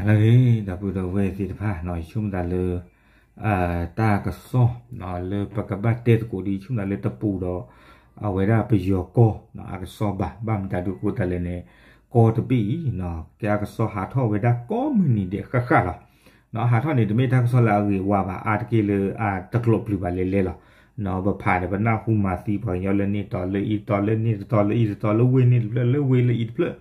အဂ့ၤ ဒီပုၢ်ဒီဝဲၢ်သ့ၣ်တဖၣ် ယဆိကမိၣ်သးလၢ တၢ်ကစီၣ် လၢပကဘၣ်တဲသကိးဒီး ယဆိကမိၣ်သးလၢတပူၤဒီး အဝဲဒၣ်ပယီၤကီၢ် အကစီၣ်ဘၣ် ဘၣ်မတၤဒုးကိးတၢ်လဲၣ်န့ၣ် ကီၢ်တဘ့ၣ်အံၤ ကဲအကစီၣ်ဟးထီၣ်ဝဲဒၣ်ကိးမုၢ်နံၤဒဲးဃၣ်ဃၣ်လီၤ. ဟးထီၣ်န့ၣ် တမ့ၢ်တၢ်ကစီၣ်လၢအဂ့ၤဝါဘၣ် အါတက့ၢ်လၢအတကျိးပျုၤဘၣ်လဲၤလဲၤလီၤ. ပဖးဒီးပနၢ်ဟူမၤသံပှၤကညီလၢန့ၢ်တီၤလၢအံၤတတီၤ လၢန့ၢ်တတီၤလၢအံၤတတီၤ လၢဝ့ၢ်န့ၢ်တဖျၢၣ်လၢဝ့ၢ်လၢအံၤတဖျၢၣ်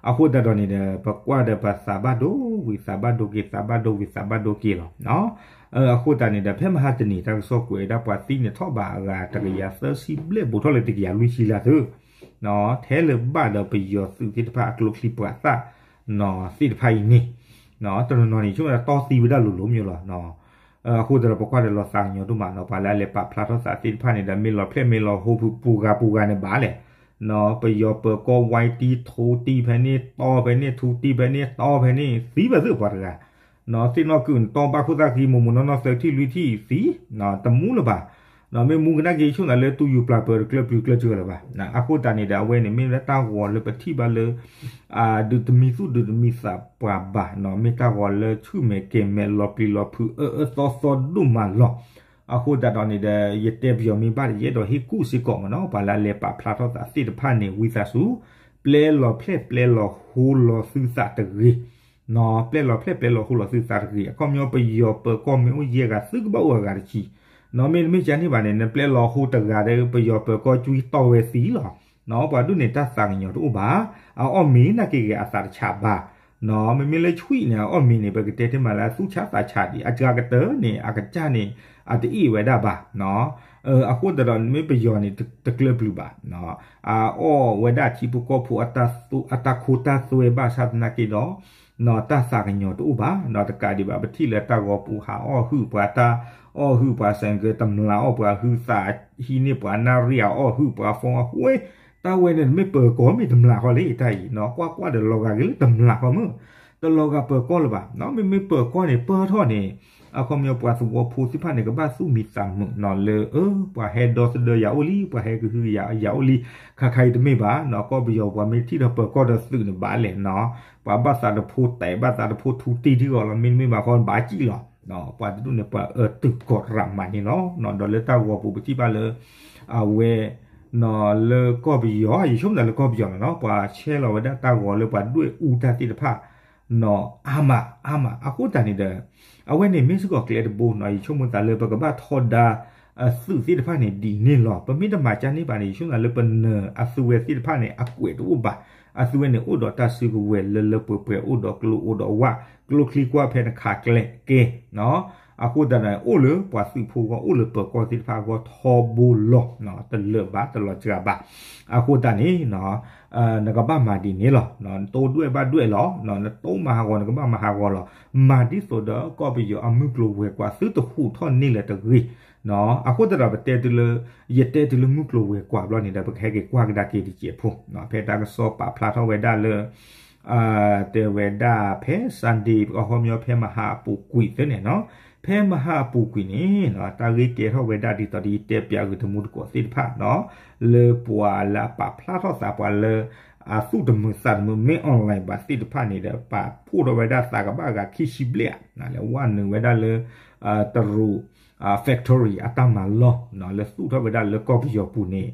အဃိသတးဒီးန့ၣ်ဒီး ပကွၢ်ဒီးပသးဘၣ်ဒိဝံၤ သးဘၣ်ဒိက့ၤ သးဘၣ်ဒိဝံၤ သးဘၣ်ဒိက့ၤလီၤ. အဃိသတးန့ၣ်ဒီး ဖဲမဟါတနံၤ တၢ်ကစီၣ်ကွဲးဝဲဒၣ်ပှၤသံန့ၣ်ထီၣ်ဘးအဂၤတကယၤသၢဆံဘျဲၣ် ဘူးထီၣ်လၢတကယၤလွံၢ်ဆံလၢ်သု ထဲလၢဘၣ်ဒီးပယီၤသုးသ့ၣ်တဖၣ်အကျိချံပှၤသၣ် သ့ၣ်တဖၣ်အံၤန့ၣ် တနီၤနီၤန့ၣ် ဆိကမိၣ်တီသံဝဲဒၣ်လိၤလိၤမ့ၢ်လီၤ. အဃိသတးဒီးပကွၢ်ဒီးလီၤသးကညီၤဒိၣ်မးနီၤ ပှၤလၢအလဲၤပာ်ဖျါထီၣ်သးသ့ၣ်တဖၣ်န့ၣ်ဒီး မ့ၢ်လီၤဖျဲၣ်မ့ၢ်လီၤဟိ ပူၤဂၤပူၤဂၤန့ၣ်ဘၣ်လဲၣ် ပယီၤပၢၤကီၢ်ဝါတံ ထူတံဖဲန့ၣ် တီဖဲန့ၣ် ထူတံဖဲန့ၣ် တီဖဲန့ၣ် သံဘၣ်သုပှၤတဂၤ သ့ၣ်နီၣ်ကုၢ်နတီဘၣ်ခိၣ်သၣ်ဃံ မိၢ်မိၢ်နီၢ်နီၢ်သၢထံၣ်လွံၢ်ထံၣ်သံ တမူလၢၤဘၣ်. မ့ၢ်မူကနၣ်က့ ဆိကမိၣ်သးလၢတူၢ်ယူၤပျၢ်ပၢၤတကျၢၢ်ပျုၤကျၢၢ်စၢၤလၢၤဘၣ်. အဃိသတးန့ၣ်ဒီး အဝဲန့ၣ်မ့ၢ်ဝဲဒၣ်တၢ်ဂီၤလၢပထံၣ်ဘၣ်လၢ ဒုးတမံသူၣ်ဒုးတမံသးပှၤဘၣ် မ့ၢ်တၢ်ဂီၤလၢဆူၣ်မဲာ်ကဲၤမဲာ်လီၤပျံၤလီၤဖုးအၢအၢသီသီဒိၣ်မးလီၤ. အဃိသတးဒီးန့ၣ်ဒီး ယတဲပယီၤမ့ၢ်ဘၣ်ဒီး ယအဲၣ်ဒိးဟ့ၣ်ကူၣ်စ့ၢ်ကီးမ့ၢ်နီၤ ပှၤလၢအလဲၤပာ်ဖျါထီၣ်သးသ့ၣ်တဖၣ်န့ၣ် ဝံသးစူၤ ပျဲလီၤဖျဲၣ်ပျဲလီၤဟိလီၤသုသးတဂ့ၤ ပျဲလီၤဖျဲၣ်ပျဲလီၤဟိလီၤသုသးတဂ့ၤ အခီပညီပယီၤပၢၤကီၢ်မ့ၢ်အိၣ်ယဲၢ်ဂၤ သုကဘၣ်အိၣ်အဂၤတဆံ မ့တမ့ၢ်ကန့ၣ်ဘၣ်န့ၣ် နပျဲလီၤဟိတဂၤဒီး ပယီၤပၢၤကီၢ်ကွံတီၢ်ဝဲသံလီၤ. ပှၤဒ်န့ၣ်တၢ်သးကညီၤတအိၣ်ဘၣ်. အအီၣ်မ့ၤနာ်က့ဂ့ၤအသးတဆးဘၣ်. မ့မ့ၢ်လၢဆွံၣ်န့ၣ် အအီၣ်မ့ၤန့ၣ် ပကတဲတ့ၢ်မးလၢအသူၣ်ဆါသးဆါဒံး အစှၤကတၢၢ်န့ၣ် အကစၢ်န့ၣ် အတအ့ၣ်ဝဲဒၣ်ဘၣ်. အဃိသတးဒီးမ့ၢ်ပယီၤန့ၣ် တကျၢၢ်ပျုၤဘၣ် အအီၣ်ဝဲဒၣ်ထံဖိကီၢ်ဖိ အတၢ်ခိတၢ်သွဲဘၣ်ဆၣ်သနာ်က့ဒီး တၢ်သးကညီၤတအိၣ်ဘၣ် ဒီးတကးဒံးဘၣ် ပထံၣ်လၢတၢ်ဂီၤပူၤဟးအီၣ်ဟုၣ်ပှၤတၢ် အီၣ်ဟုၣ်ပှၤစဲးကၢး တမျးအီၣ်ပှၤဟုၣ်သး ဟံးန့ၢ်ပှၤနၣ်ရံၣ် အအီၣ်ဟုၣ်ပှၤ phone အဃိ တၢ်ဝဲန့ၣ် မ့ၢ်ပၢၤကီၢ်မ့ၢ်တမျးဃီလံ တၢ်အံၤ ကွၢ်ကွၢ်ဒီးလီၤဂာ်က့ၤလၢတမျးဃီမ့ၢ် တလီၤဂာ်ပၢၤကီၢ်လၢၤဘၣ်. မ့မ့ၢ်ပၢၤကီၢ်န့ၣ် ပၢၢ်ထီၣ်န့ၣ် အခီပညီပှၤသဝီဖိသ့ၣ်တဖၣ်န့ၣ် ကဘၣ်သူၣ်မံသးမုာ်လၢ ပှၤဟဲဒီသဒၢယၤအိၣ်လံ ပှၤဟဲကဟုကယာ်ယၤအိၣ်လံ ခါခါအံၤတမ့ၢ်ဘၣ် ကီၢ်ပယီၤပှၤမ့ၢ်ထံၣ်ဒီးပၢၤကီၢ်ဒီးသုးန့ၣ်ဘၣ်လဲၣ် ပှၤဘၣ်သးတဖိတဲာ်ဘၣ်သးတဖိထူတံၢ်ထံဂီၤလီၤ မ့တမ့ၢ်ဘၣ်ဃီဘၣ်ကံၣ်လီၤ. ပှၤတဒူၣ်န့ၣ် ပှၤအၢတုၤကီၢ်ရးမးန့ၣ်လီၤ. ဒီးလၢတၢ်ဂီၤပူၤပထံၣ်ဘၣ်လၢ အဝဲ လၢကီၢ်ပယီၤ ယဆိကမိၣ်သးလၢကီၢ်ပယီၤလီၤနီၤ ပှၤဆဲးလီၤဝဲဒၣ်တၢ်ဂီၤလၢပှၤဒွဲၣ်အူတၢ်သ့ၣ်တဖၣ် နီၤ အါမး အါမး အဃိသတးန့ၣ်ဒီး အဝဲန့ၣ်မ့ၢ်စ့ၢ်ကီးကျဲတဘိနီၤ ယဆိကမိၣ်သးလၢပကဘၣ်ထီဒါ သုးသ့ၣ်တဖၣ်န့ၣ်ဒ်န့ၣ်လီၤ. ပမ့ၢ်တမၤကန့ၢ်ဘၣ်န့ၣ် ယဆိကမိၣ်သးလၢပနၢၤအသုဝဲသ့ၣ်တဖၣ်န့ၣ် အကွဲးတအိၣ်ဘၣ်. အသုဝဲန့ၣ်အိၣ်ဒီးတၢ်စုကဝဲၤလၢလၢပှဲၤပှဲၤ အိၣ်ဒီးကျိအိၣ်ဒီးဝၣ် ကျိချံကွၢ်ဖဲနခးကျဲကဲ အဃိသတးန့ၣ် အိၣ်လၢပှၤသုးဖိအဂီၢ် အိၣ်လၢပၢၤကီၢ်သ့ၣ်တဖၣ်အဂီၢ်ထီဘိလီၤ. တလၢာ်ဘၣ် တလီၤစှၤဘၣ်. အဃိသတးန့ၣ် နကဘၣ်မၤဒ်န့ၣ်လီၤ. နတိဒွဲၣ်ဘၣ်ဒွဲၣ်လီၤ. နတိမၤဟးဂီၤ နကဘၣ်မၤဟးဂီၤလီၤ. မၤဒ်သိးဒီးကီၢ်ပယီၤအမုၢ်ကျိၤဝဲၤကွာ် သုတဟူးထီၣ်န့ၢ်လၢၤတဂ့ၤ. အဃိသတးဒီးပတဲတုၤလၢ ယတဲတုၤလၢမုၢ်ကျိၤဝဲၤကွာ်ဘျီန့ၣ်ဒီး ပကဟဲက့ၤကွၢ်ကဒါက့ၤတစဲးဖိ ဖဲတၢ်ကစီၣ်ပာ်ဖျါထီၣ်ဝဲဒၣ်လၢ တဲဝဲဒၣ်ဖဲ Sunday ပကဟီမညီဖဲမဟါအပူၤကွံာ်သ့န့ၣ်နီၤ, ဖဲမဟါအပူၤကွံာ်န့ၣ် တၢ်ဂ့ၢ်ကဲထီၣ်ဝဲဒၣ်ဒ်သိးဒီးယတဲပၠးဂ့ၤတမူတကိးသ့ၣ်တဖၣ်နီၤ, လၢပှၤလၢအပာ်ဖျါထီၣ်သးပှၤလၢ အသူၣ်တမုာ်သးတမုာ် မ့ၢ် online ဘၣ်သ့ၣ်တဖၣ်န့ၣ်ဒီး ပာ်ဖှိၣ်ထီၣ်ဝဲဒၣ်သးကဘၣ်အဂၤခံဆံဘျဲၣ်ဧါ, လဲၤဝဲနုာ်ဝဲဒၣ်လၢ တရူး factory အတၢ်မၤလီၢ် လၢသူၣ်ထီၣ်ဝဲဒၣ်လၢကီၢ်ပယီၤပူၤန့ၣ်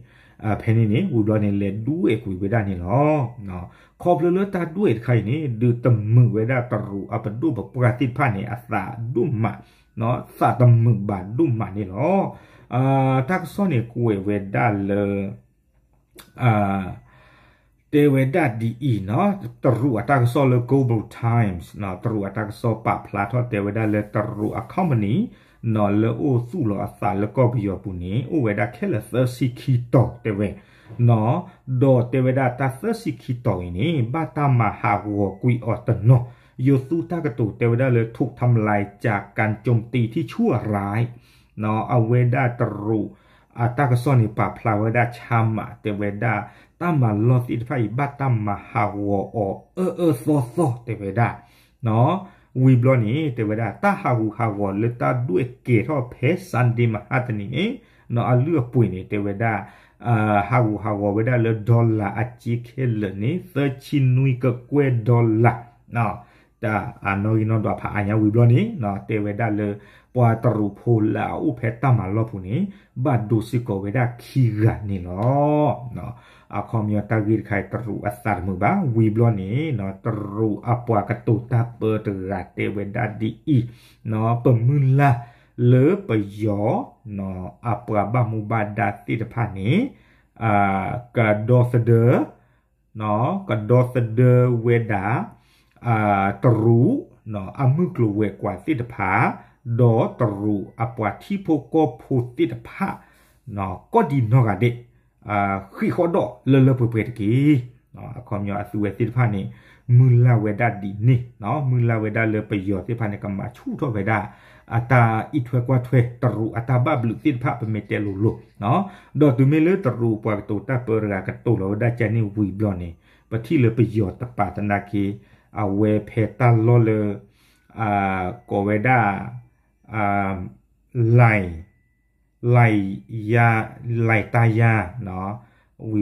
ဖဲန့ၣ်န့ၣ် ဝံၤဘျီန့ၣ် လဲၤဒွဲၣ်ကွံာ်ဝဲဒၣ်န့ၣ်လီၤ. ခီဖျိလၢတၢ်ဒွဲၣ်တခါအံၤန့ၣ် ဒုးတမုာ်ဝဲဒၣ်တရူးအပဒိၣ်ပပှၢ်သ့ၣ်တဖၣ်န့ၣ် အသးဒိၣ်မး, သးတမုာ်ဘၣ်ဒိၣ်မးန့ၣ်လီၤ. တၢ်ကစီၣ်န့ၣ်ကွဲးဝဲဒၣ်လၢ တဲဝဲဒၣ်ဒ်အံၤနီၤ, တရူးအတၢ်ကစီၣ်လၢ Global Times နီၤ, တရူးအတၢ်ကစီၣ်ပာ်ဖျါထီၣ်တဲဝဲဒၣ်လၢတရူးအ company နီၤ လၢအိၣ်သူၣ်လီၤအသးလၢကီၢ်ပယီၤပူၤန့ၣ် အိၣ်ဝဲဒၣ်ခဲလၢာ်သၢဆံခံတီၤတဲဝဲနီၤ, ဒီးတဲဝဲဒၣ်တၢ်သၢဆံခံတီၤအံၤန့ၣ် ဘၣ်တၢ်မၤဟးဂီၤကွံာ်အီၤတနီၤ, ယိၤသူတၢ်ကတိၤတဲဝဲဒၣ်လၢ ထုးထမ်လၢၤ จากการโจมตีที่ชั่วร้าย နီၤ, အဝဲဒၣ်တရူး အတၢ်ကစီၣ်န့ၣ် ပာ်ဖျါဝဲဒၣ်ဆါမး တဲဝဲဒၣ် တၢ်မၤလီၢ်သ့ၣ်တဖၣ်အံၤ ဘၣ်တၢ်မၤဟးဂီၤအီၤအၢအၢသီသီ တဲဝဲဒၣ်, နီၤ, ဝံၤဘျီန့ၣ် တဲဝဲဒၣ် တၢ်ဟးဂူာ်ဟးဂီၤလၢတၢ်ဒွဲၣ်ကဲထီၣ်ဖဲ Sunday မဟါတနံၤန့ၣ် နီၤ အလုၢ်အပှ့ၤန့ၣ် တဲဝဲဒၣ် ဟးဂူာ်ဟးဂီၤဝဲဒၣ်လၢ dollar အစ့ခဲလၢာ်န့ၣ် သၢဆံနွံကကွဲၢ် dollar နီၤ, တၢ်အနီၣ်ဂံၢ်နီၣ်ဒွးဖးအါညါဝံၤဘျီန့ၣ် တဲဝဲဒၣ်လၢ ပှၤတရူးဖိလၢအအိၣ်ဖဲတၢ်မၤလီၢ်ပူၤန့ၣ် ဘၣ်ဒိစ့ၢ်ကီးဝဲဒၣ်ခံဂၤန့ၣ်လီၤ. အခီပညီတၢ်ဂ့ၢ်တခါအံၤ တရူးအသးတမုာ်ဘၣ် ဝံၤဘျီန့ၣ် တရူးအပှၤကတိၤတၢ်ပၢတဂၤတဲဝဲဒၣ်ဒ်အံၤ, ပမုၢ်လၢ်လၢပယီၤ အပှၤဘၣ်မူဘၣ်ဒါသ့ၣ်တဖၣ်န့ၣ် ကဒီသဒၢ ကဒီသဒၢဝဲဒၣ် တရူး အမုၢ်ကျိၤဝဲၤကွာ်သ့ၣ်တဖၣ် ဒီးတရူးအပှၤထံဖိကီၢ်ဖိသ့ၣ်တဖၣ် ကီၢ်ဒံးနီၢ်ဂၤဒဲး ဃ့ၢ်ဃီၣ်ဒီးလၢလၢပှဲၤပှဲၤတက့ၢ်. အခီပညီအသုဝဲသ့ၣ်တဖၣ်န့ၣ် မုၢ်လၢ်ဝဲဒၣ်ဒ်န့ၣ် မုၢ်လၢ်ဝဲဒၣ်လၢပယီၤသ့ၣ်တဖၣ်န့ၣ် ကမၤဆူၣ်ထီၣ်ဝဲဒၣ် အတၢ်အံးထွဲကွၢ်ထွဲ တရူးအတၢ်ဘၣ်ဘျုးသ့ၣ်တဖၣ် ပမ့ၢ်တဲလိၤလိၤ ဒီးတုၤမ့ၢ်လၢတရူးပှၤကတိၤတၢ်ပၢတဂၤကတိၤလီၤဝဲဒၣ်ကန့ၣ်ဝံၤဘျီန့ၣ် ပထံၣ်လၢပယီၤတပၤသနာ်က့ အဝဲဖဲတၢ်လီၢ်လၢ ကိးဝဲဒၣ် လဲၤ လဲၤတၢ်ယါ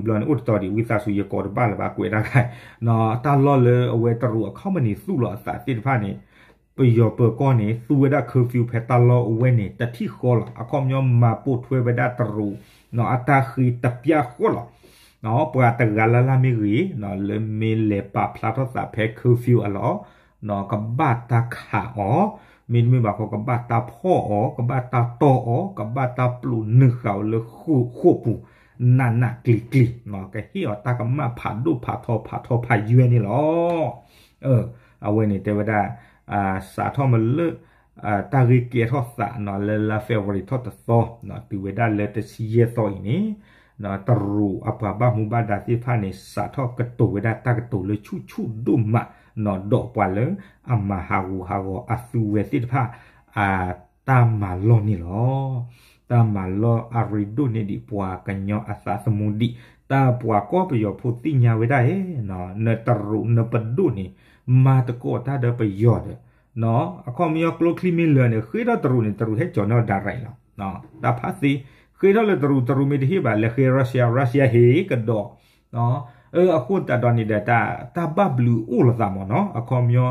ဝံၤဘျီန့ၣ် အိၣ်တတီၤဒံး ဝံသးစူၤယကိးတဘၣ်လၢၤဘၣ် ကွဲးတၢ်ခါ တၢ်လီၢ်လၢအဝဲတရူးအ company သူၣ်လီၤအသးသ့ၣ်တဖၣ်န့ၣ် ပယီၤပၢၤကီၢ်န့ၣ် သူဝဲဒၣ် curfew ဖဲတၢ်လီၢ်အဝဲန့ၣ် တထံၣ်ဃီလီၤ. အခီပညီမၤပိာ်ထွဲဝဲဒၣ်တရူး အတၢ်ဃ့တပျၢ်ဃီလီၤ. ပှၤတဂၤလၢ်လၢ်မ့ၢ်ဂ့ၤ လၢမ့ၢ်လဲၤပာ်ဖျါထီၣ်သးဖဲ curfew အလီၢ် ကဘၣ်တၢ်ခးအီၤ, မ့တမ့ၢ်ဘၣ်ဃီ ကဘၣ်တၢ်ဖီၣ်အီၤ, ကဘၣ်တၢ်တီၢ်အီၤ, ကဘၣ်တၢ်ပျိးနုာ်ဃာ်အီၤလၢဃိာ်ပူၤ နးနးကျံၤကျံၤ ကဟ့ၣ်အီၤတၢ်ကမၣ်ဖးဒိၣ်ဖးထီဖးထီဖးယွဲၢ်န့ၣ်လီၤ. အဝဲန့ၣ်တဲဝဲဒၣ် စးထီၣ်မ့ၢ်လၢ တၢ်ဂ့ၢ်ကဲထီၣ်သးလၢလါ February ထီၣ်တသီ တုၤဝဲဒၣ်လၢတဆံယဲၢ်သီအံၤန့ၣ် တရူးအပှၤဘၣ်မူဘၣ်ဒါသ့ၣ်တဖၣ်န့ၣ် စးထီၣ်ကတိၤဝဲဒၣ်တၢ်ကတိၤလၢဆူၣ်ဆူၣ်ဒိၣ်မး ဒီးပှၤလၢအမၤဟးဂူာ်ဟးဂီၤအသုဝဲသ့ၣ်တဖၣ် အတၢ်မၤလီၢ်န့ၣ်လီၤ. တၢ်မၤလီၢ်အရ့ဒိၣ်န့ၢ်ဒံးပှၤကညီအသးသမူဒံး တၢ်ပှၤကီၢ်ပယီၤဖိသ့ၣ်ညါဝဲဒၣ်ဧၢ, နတရူးနပဒိၣ်န့ၣ် မၤသကိးတၢ်ဒီးပယီၤဒီး အခီပညီကျိချံမ့ၢ်လၢာ်န့ၣ် ဃ့ထီၣ်တရူးန့ၣ် တရူးဟဲကၠီၤန့ၢ် direct လီၤ. တၢ်ဖးသ့ ဃ့ထီၣ်လၢတရူး တရူးမ့ၢ်တဟ့ၣ်ဘၣ် လဲၤဃ့ Russia Russia ဟ့ၣ်ကဒီး အဃိသတးဒီးန့ၣ်ဒီး တၢ်ဘၣ်ဘျုးအိၣ်လိာ်သးမ့ၢ်နီၤ အခီပညီ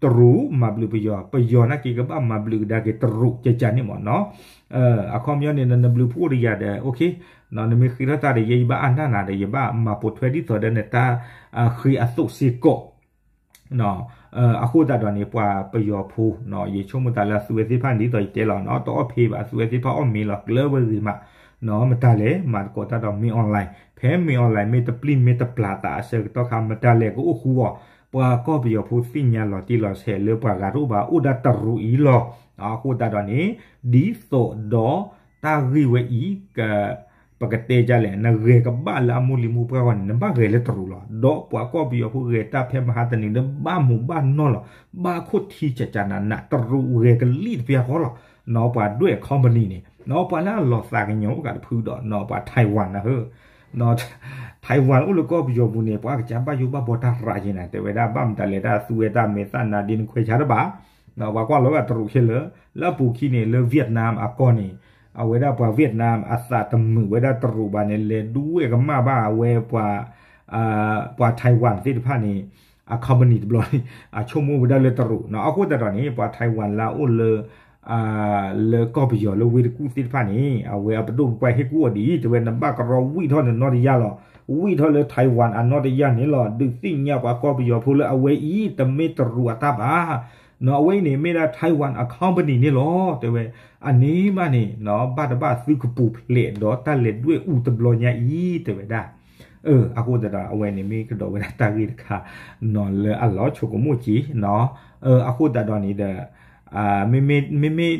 တရူးမၤဘျုးပယီၤ ပယီၤနာ်က့ကဘၣ်မၤဘျုးကဒါက့ၤတရူး ကကန့ၣ်မ့ၢ်နီၤ အခီပညီန့ၣ် နဘျုးဖှိၣ်တယၤဒီး okay နမ့ၢ်ဃ့ထီၣ်တၢ်ဒီး ယဲယဘၣ်အနၢ်နၤဒီး ယဘၣ်မၤပိာ်ထွဲဒ်သိးဒီးနတၢ်ဃ့အသိးစ့ၢ်ကီး အဃိသတးဒီးန့ၣ် ပှၤပယီၤဖိ ယဆိကမိၣ်သးလၢအသုဝဲသ့ၣ်တဖၣ်န့ၣ် ဒ်သိးယတဲလီၤနီၤ တအီၣ်ဖ့ဘၣ် အသုဝဲသ့ၣ်တဖၣ်အီၣ်မ့ၤလီၤ ကျၢၤဝဲဂ့ၤမး မတၤလဲၣ် မၤသကိးတၢ်ဒီးမ့ၢ် online ဖဲမ့ၢ် online မ့ၢ်တပျံၤမ့ၢ်တပျၢ်သးအဆၢကတီၢ်ခါ မတၤလဲၣ်ကအိၣ်ဃူအီၤ ပှၤကီၢ်ပယီၤဖိသ့ၣ်ညါလီၤတံၢ်လီၤဆဲးလၢပှၤဂၤတအိၣ်ဘၣ် အိၣ်ဒၣ်တရူးအံၤလီၤ. အဃိသတးဒီးန့ၣ် ဒ်သိးဒီးတၢ်ဂ့ၢ်ဝဲအံၤ က ပကတဲဒ်လဲၣ် နဂဲၤကဘၣ်လၢအမိၢ်လံၤမိၢ်ပှၢ်ဂီၢ်န့ၣ် နဘၣ်ဂဲၤလၢတရူးလီၤ. ဒီးပှၤကီၢ်ပယီၤဖိဂဲၤတၢ်ဖဲမဟါတနံၤ နဘၣ်မူဘၣ်နီၢ်လီၤ. ဘၣ်ခိၣ်ထံကကနန တရူးဂဲၤကလံၣ်တပျၢ်ဃီလီၤ. နီၢ်ပှၤဒွဲၣ် company န့ၣ် နီၢ်ပှၤလၢအလီၤသးကညီၤအိၣ်ကးတဖုဒီး နီၢ်ပှၤ Taiwan နဟၢ Taiwan အိၣ်လၢကီၢ်ပယီၤပူၤန့ၣ် ပှၤကစၢ်ဘၣ်ယိၣ်ဘၣ်ဘီတၢ်ရးက့ၤနၤ တဲဝဲဒၣ် ဘၣ်မတၤလဲၣ်တၢ်သူဝဲတၢ်မဲာ်သၣ်နါဒ့နခွဲးဆါတဘၣ် ပှၤကွၢ်လီၤဝဲတရူးခဲလၢာ် လၢအပူၤခံန့ၣ် လၢ Vietnam အကီၢ်န့ၣ် အဝဲဒၣ်ပှၤ Vietnam အသးတမုာ်ဝဲဒၣ်တရူးဘၣ်န့ၣ် လဲၤဒွဲၣ်ကမၣ်ဘၣ်အဝဲပှၤ ပှၤ Taiwan သ့ၣ်တဖၣ်န့ၣ် အ company တဘျီန့ၣ် အဆိကမိၣ်ဝဲဒၣ်လၢတရူးနီၤ အဃိသတးဒီးန့ၣ် ပှၤ Taiwan လၢအအိၣ်လၢ လၢကီၢ်ပယီၤလၢဝ့ၢ်တကူၣ်သ့ၣ်တဖၣ်န့ၣ် အဝဲအပဒိၣ်ပပှၢ်ဟ့ၣ်ကူၣ်အီၤဒ်အံၤ တဲဝဲနဘၣ်ကရီဝံၣ်ထီၣ်နနီၢ်တယၢ်လီၤ ဝံၣ်ထီၣ်လၢ Taiwan အနီၢ်တယၢ်န့ၣ်လီၤ ဒုးသ့ၣ်ညါပှၤကီၢ်ပယီၤဖိလၢအဝဲအံၤ တမ့ၢ်တရူးအတၢ်ဘၣ် နီၤ အဝဲအံၤန့ၣ် မ့ၢ်ဒၣ် Taiwan အ company န့ၣ်လီၤ တဲဝဲ အန့ၣ်မးန့ၣ် ဘၣ်တဘၣ်သုကပူၤဖျဲးဒီးတၢ်လဲၤဒွဲၣ်အူတဘျီညါအံၤ တဲဝဲဒၣ် အဃိသတးဒီး အဝဲန့ၣ်မ့ၢ်ကဒီးဝဲဒၣ်တၢ်ဂ့ၢ်တခါ နီၤလၢအလီၤဆိကမိၣ်က့ၤ အဃိသတးဒီးန့ၣ်ဒီး မ့မ့ၢ်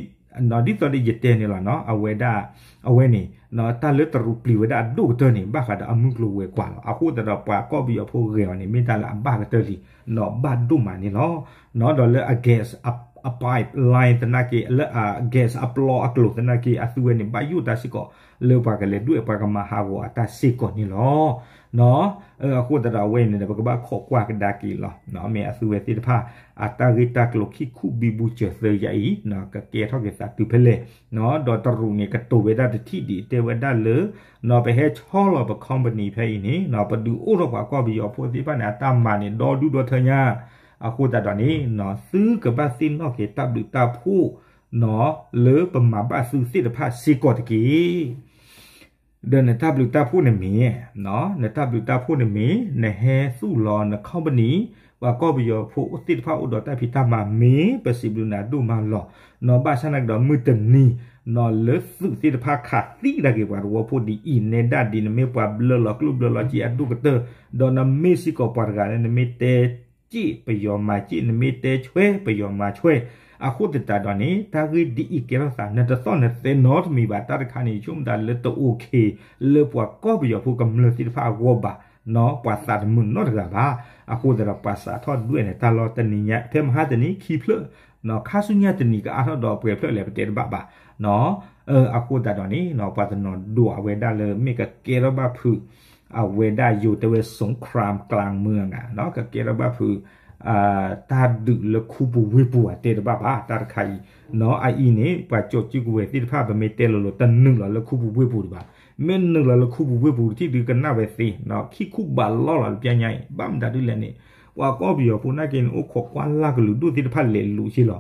ဒ်သိးဒီးယတဲန့ၣ်လီၤနီၤ အဝဲဒၣ် အဝဲန့ၣ် တၢ်လၢတရူးပျံၤဝဲဒၣ်အဒိၣ်ကတၢၢ်န့ၣ် ဘၣ်ဃးဒီးအမုၢ်ကျိၤဝဲၤကွာ်လီၤ အဃိသတးဒီးပှၤကီၢ်ပယီၤဖိဂဲၤအီၤန့ၣ် မ့ၢ်တၢ်လၢအဘၣ်ကတၢၢ်လံ နီၤဘၣ်ဒိၣ်မးန့ၣ်လီၤ နီၤဒီးလၢအ gas အ pipeline သနာ်က့ လၢအ gas အပျီအကျိၤသနာ်က့ အသုဝဲန့ၣ် ဘၣ်ယိၣ်တၢ်စ့ၢ်ကီး လၢပှၤကလဲၤဒွဲၣ်ပှၤကမၤဟးဂီၤအတၢ်စ့ၢ်ကီးန့ၣ်လီၤ အဃိသတးဒီးအဝဲအံၤန့ၣ်ဒီး ပကဘၣ်ခိးကွၢ်ကဒါက့ၤလီၤ မ့ၢ်အသုဝဲသ့ၣ်တဖၣ် အတၢ်ဂ့ၢ်တၢ်ကျိၤခံခူဘံဘူစၢၤသၢယၤအံၤ ကကဲထီၣ်က့ၤသးတုၤဖဲလဲၣ် ဒီးတရူးန့ၣ် ကတိၤဝဲဒၣ်တထံၣ်ဒံး တဲဝဲဒၣ်လၢ ပဟဲဆီလီၤပ company ဖဲအံၤန့ၣ် ပဒုးအိၣ်ထီၣ်ပှၤကီၢ်ပယီၤဖိသ့ၣ်တဖၣ်န့ၣ် အတၢ်မၤန့ၣ် ဒီဒူၣ်ဒီထၢညါ အဃိသတးဒီးန့ၣ် သုကဘၣ်သ့ၣ်နီၣ်က့ၤတၢ်ဘျုးတၢ်ဖှိၣ် လၢပမၤဘၣ်သုသ့ၣ်တဖၣ်စ့ၢ်ကီးတက့ၢ်. ဒီးနတၢ်ဘျုးတၢ်ဖှိၣ်န့ၣ်မ့ၢ်, နတၢ်ဘျုးတၢ်ဖှိၣ်န့ၣ်မ့ၢ် နဟဲသူၣ်လီၤန company ပှၤကီၢ်ပယီၤဖိသ့ၣ်တဖၣ်အိၣ်ဒီးတၢ်ဖံးတၢ်မၤမ့ၢ် ပစံးဘျုးနၤဒိၣ်မးလီၤ. ဘၣ်ဆၣ်သနာ်က့ဒီးမုၢ်တနံၤ လၢသုးသ့ၣ်တဖၣ်ခးသံဒၣ်က့ၤပှၤသဝီဖိဒ်အံၤ နဲဒၣ်ဒ်နမ့ၢ်ပှၤဘျၢလီၤကျိၣ်ဘျၢလီၤစ့အဒိၣ်ကတၢၢ်, ဒီးနမ့ၢ်စ့ၢ်ကီးပှၤတဂၤလၢနမ့ၢ်တဲ စ့ၢ်ပယီၤမၤစ့ၢ် နမ့ၢ်တဲဆွဲပယီၤမၤဆွဲ, အဃိသတးဒီးန့ၣ် တၢ်ဂ့ၢ်ဒ်အံၤကဲထီၣ်သး နတသီၣ်နသဲနီတမံၤဘၣ် တၢ်တခါန့ၣ် ဆိကမိၣ်သးလၢတအိၣ်ခ့ လၢပှၤကီၢ်ပယီၤဖိကမျၢၢ်သ့ၣ်တဖၣ်အဂီၢ်ဘၣ်, ပှၤသးတမုာ်နီတဂၤဘၣ်. အဃိသတးဒီးပှၤစးထီၣ်ဒွဲၣ်န့ၣ် တၢ်လီၢ်တနံၤညါ ဖဲမဟါတနံၤခံဖျၢၣ်, ခါဆူညါတနံၤကအါထီၣ်ဒီးပှဲၤဖျၢၣ်လဲၣ် ပတဲတဘၣ်ဘၣ်. အဃိသတးဒီးန့ၣ် ပှၤတနီၤဒိးအဝဲဒၣ်လၢမ့ၢ်ကကဲထီၣ်ဘၣ်ဖုး အဝဲဒၣ်ယိၤတဲဝဲ สงครามกลางเมือง ကကဲထီၣ်ဘၣ်ဖုး တၢ်ဒုးလၢခူပူၤဝ့ၢ်ပူၤအတဲတဘၣ်ဘၣ် တၢ်တခါအံၤ, အအံၤန့ၣ် ပှၤကၠိကၠူကဝဲၤသ့ၣ်တဖၣ် ပမ့ၢ်တဲလိၤလိၤ တနုာ်လီၤလၢခူပူၤဝ့ၢ်ပူၤဒံးဘၣ်. မ့ၢ်နုာ်လီၤလၢခူပူၤဝ့ၢ်ပူၤတထံၣ်ဒုးကနၣ်ဝဲသ့, ခံခူဘးလီလီၤလၢပျၢ်ညါအံၤ ဘၣ်မတၤဒ်လဲၣ်န့ၣ် ပှၤကီၢ်ပယီၤဖိနာ်က့န့ၣ် အိၣ်ခိးကွၢ်လၢ်ကလုာ်ဒူၣ်သ့ၣ်တဖၣ်လဲၤလူၤက့လီၤ.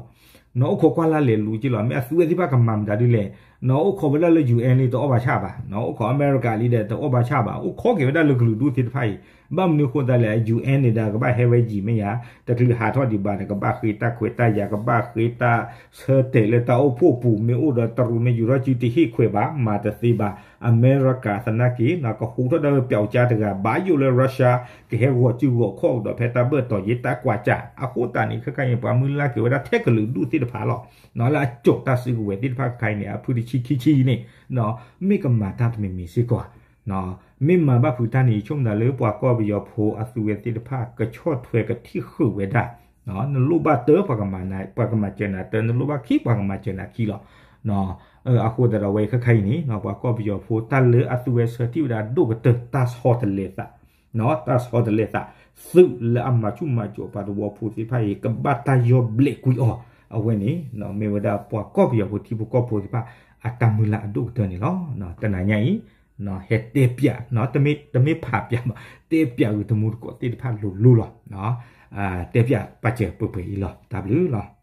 နအိၣ်ခိးကွၢ်လၢ်လဲၤလူၤက့လီၤ မ့ၢ်အသုဝဲသ့ၣ်တဖၣ်ကမၤမတၤဒ်လဲၣ်. နအိၣ်ခိးဝဲဒၣ်လၢ ယူၣ်အဲၣ် လံ တအီၣ်ဘၣ်ဆၣ်ဘၣ်, နအိၣ်ခိးအမဲရကၤလံဒီးတအီၣ်ဘၣ်ဆၣ်ဘၣ်, အိၣ်ခိးက့ၤဝဲဒၣ်လၢကလုာ်ဒူၣ်သ့ၣ်တဖၣ်အံၤ, ဘၣ်မနုၤအဃိသတးလဲၣ် ယူၣ်အဲၣ် န့ၣ်ဒီးကဘၣ်ဟဲဝဲယံာ်မ့ၢ်ယၤ, တချုးဟးထီၣ်ဒံးဘၣ်ဒီး ကဘၣ်ဃ့တၢ်ခွဲးတၢ်ယာ် ကဘၣ်ဃ့တၢ်ဆၢတဲာ်လၢတၢ်အိၣ်ဖှိၣ်ပူၤ မ့ၢ်အိၣ်ဒီးတရူးမ့ၢ်ယူၤထီၣ်စုတဟ့ၣ်ခွဲးဘၣ် မၤတသ့ဘၣ်, အမဲရကၤသနာ်က့ ကဟူးထီၣ်ဒၣ်ဝဲပျီကၠါတဂၤ ဘၣ်ယိၣ်လၢ Russia ကဟဲဂီၤစုဂီၤခီၣ်ကဒီးဖဲတၢ်ဘၢၣ်တီၤယ့ၢ်တၢ်ကွၢ်ကၢ်, အဃိသတးန့ၣ် ခဲခါအံၤန့ၣ် ပှၤမုၢ်လၢ်က့ၤဝဲဒၣ်ထဲကလုာ်ဒူၣ်သ့ၣ်တဖၣ်လီၤ. လၢအကၠီာ်တၢ်စုကဝဲၤသ့ၣ်တဖၣ်ခဲခါအံၤန့ၣ် အဖုတဆံခံဆံအံၤန့ၣ် မ့ၢ်ကမၤတၢ်တမံၤမံၤစ့ၢ်ကီး, မ့ၢ်မၤဘၣ်ဖုးတၢ်န့ၣ် ဆိကမိၣ်သးလၢပှၤကီၢ်ပယီၤဖိအသုဝဲသ့ၣ်တဖၣ် ကဆီၣ်ထွဲကထံၣ်ဃုာ်ဝဲဒၣ်, နလိၣ်ဘၣ်တၢ ပှၤကမၤစၢၤနၤတၢ နလိၣ်ဘၣ်ခံ ပှၤကမၤစၢၤနၤခံလီၤ. အဃိသတးဒီးဝဲခဲခါအံၤန့ၣ် ပှၤကီၢ်ပယီၤဖိ တၢ်လၢအသုဝဲဆၢထံၣ်ဝဲဒၣ်ဒိၣ်ကတၢၢ် တၢ်ဆီတလဲသး, တၢ်ဆီတလဲသး, သုးလၢအမၤဆူၣ်မၤစိးပှၤသဝီဖိသ့ၣ်တဖၣ်အံၤ ကဘၣ်တၢ်ယီၢ်ဘျဲးကွံာ်အီၤ, အဝဲန့ၣ် မ့ၢ်ဝဲဒၣ်ပှၤကီၢ်ပယီၤဖိထံဖိကီၢ်ဖိသ့ၣ်တဖၣ် အတၢ်မုၢ်လၢ်အဒိၣ်ကတၢၢ်န့ၣ်လီၤ. တနၤညါအံၤ ဟဲတဲပျး, တမ့ၢ်ဖးပျးဘၣ်, တဲပျးဂ့ၤတမူတကိးသ့ၣ်တဖၣ်လိၤလိၤလီၤ. တဲပျးပာ်စၢၤပှဲၤပှဲၤအံၤလီၤ. တၢ်ဘျုးလီၤ.